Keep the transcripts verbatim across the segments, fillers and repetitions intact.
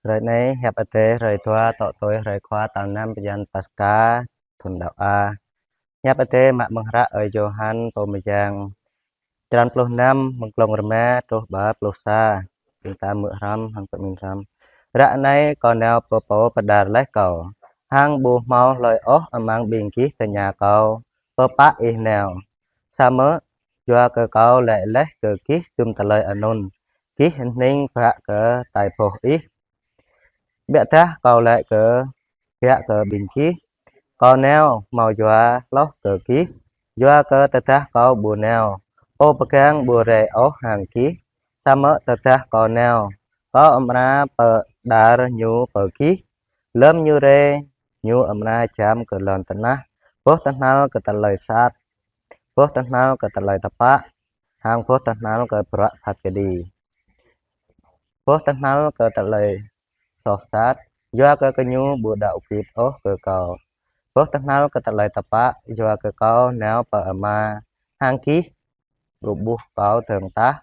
Hrơi anai, hiăp Adai hrơi dua, tŏ tui hrơi Khua tal năm bơyan Paskha, thun đăo A. Hiăp Adai mă mơ̆ng hră ơi Yôhan pô mơyang, črăn pluh năm, mơ̆ng glông rơma truh pơ pluh sa. Ƀing ta hmư̆ hrŏm hăng pơmĭn hrŏm. Ră anai Kâo nao pơ Pô pơđar laih Kâo, hăng ƀu hmâo hlơi ôh amăng ƀing gih tơña Kâo: Pơ pă Ih nao? Samơ̆ yua kơ Kâo laĭ laih kơ gih djŏp tơlơi anŭn, gih hơning bă kơ tai boh Ih. Biă dah Kâo laĭ kơ, biă kơ ƀing gih: Kâo nao hmâo yua hloh kơ gih, yua kơ tơdah Kâo ƀu nao, Pô Pơgang ƀu rai ôh hăng gih. Samơ̆ tơdah Kâo nao, Kâo amra pơđar Ñu pơ gih. Lơm Ñu rai, Ñu amra jam kơ lŏn tơnah boh tơhnal kơ tơlơi sat, boh tơhnal kơ tơlơi tơpă, hăng boh tơhnal kơ bruă phat kơđi. Boh tơhnal kơ tơlơi soh sat, yua kơ gơñu ƀu đăo gưt ôh kơ Kâo. Boh tơhnal kơ tơlơi tơpă, yua kơ Kâo nao pơ Ama, hăng gih ƀu ƀuh Kâo dơ̆ng tah.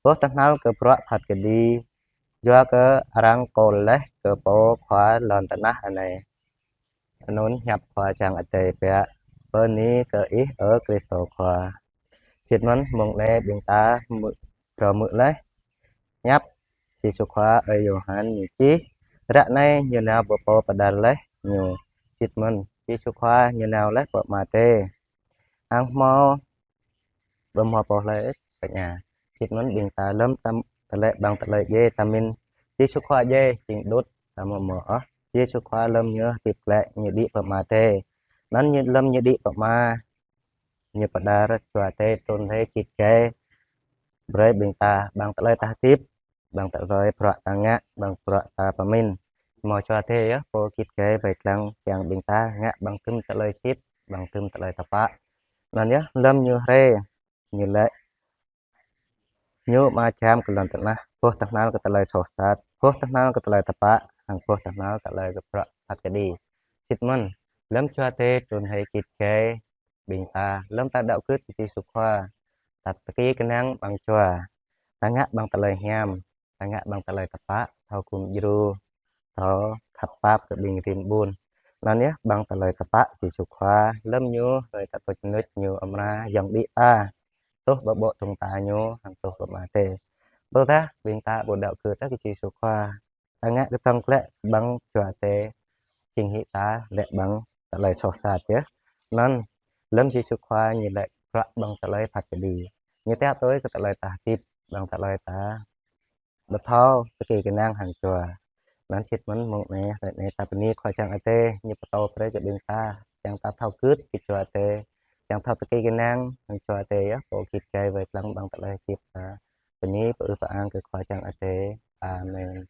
Boh tơhnal kơ bruă phat kơđi, yua kơ arăng kôl laih kơ Pô Khua lŏn tơnah anai. Anŭn hiăp Khua Yang Adai biă. Bơni kơ Ih, ơ Krist Khua. Sĭt mơ̆n mông anai ƀing ta hmư̆, phrâo hmư̆ laih hiăp Yêsu Khua ơi Yôhan ñu čih: Ră anai Ñu nao pơ Pô pơđar laih Ñu. Sĭt mơ̆n Yêsu Khua Ñu nao laih pơ Ama Adai. Hăng hmâo, ƀu hmâo pô hlơi tơña. Sĭt mơ̆n ƀing ta lơm ta, tơlơi, ƀăng tơlơi djai ta mĭn Yêsu Khua djai, jing đôč, ta hmâo hmâo ôh. Yêsu Khua lơm Ñu hơdip glaĭ, Ñu đĭ pơ Ama Adai. Anŭn Ñu, lơm Ñu đĭ pơ Ama, Ñu pơđar Jua Adai trŭn rai git gai brơi ƀing ta, ƀăng tơlơi ta hơdip, ƀăng tơlơi bruă ta ngă, ƀăng bruă ta pơmĭn. Hmâo Jua Adai yơh pô git gai wai lăng kiăng ƀing ta ngă ƀăng djŏp tơlơi sĭt, ƀăng djŏp tơlơi tơpă. Anŭn yơh, lơm Ñu rai, Ñu laĭ, Ñu amra jam kơ lŏn tơnah boh tơhnal kơ tơlơi soh sat, boh tơhnal kơ tơlơi tơpă, hăng boh tơhnal tơlơi kơ bruă phat kơđi. Sĭt mơ̆n, lơm Jua Adai trŭn rai git gai ƀing ta, lơm ta đăo gưt kơ Yêsu Khua, ta tơkui kơnang ƀăng Jua, ta ngă ƀăng tơlơi hiam, ta ngă ƀăng tơlơi tơpă, thâo gum djru, thâo khăp pap kơ ƀing rin ƀun. Anŭn yơh ƀăng tơlơi tơpă Yêsu Khua, lơm Ñu, hrơi ta tuč mơnuč, Ñu amra yŏng đĭ ta truh pơ ƀô̆ tơ̆ng ta Ñu, hăng truh pơ Ama Adai. Tơdah ƀing ta ƀu đăo gưt kơ Yêsu Khua, ta ngă kơtang glaĭ ƀăng Jua Adai, jing hĭ ta laĭ ƀăng tơlơi soh sat yơh. Anŭn, lơm Yêsu Khua Ñu laĭ bruă ƀăng tơlơi phat kơđi, Ñu tia tui kơ tơlơi ta hơdip, ƀăng tơlơi ta ƀu thâo tơkui kơnang hăng Jua. Anŭn sĭt mơ̆n mông anai, hrơi anai ta bơni Khua Yang Adai, Ñu pơtô brơi kơ ƀing ta, kiăng ta thâo gưt kơ Jua Adai, kiăng thâo tơkui kơnang hăng Jua Adai yơh, pô git gai wai lăng ƀăng tơlơi hơdip ta. Bơni pơư pơang kơ Khua Yang Adai. Amen.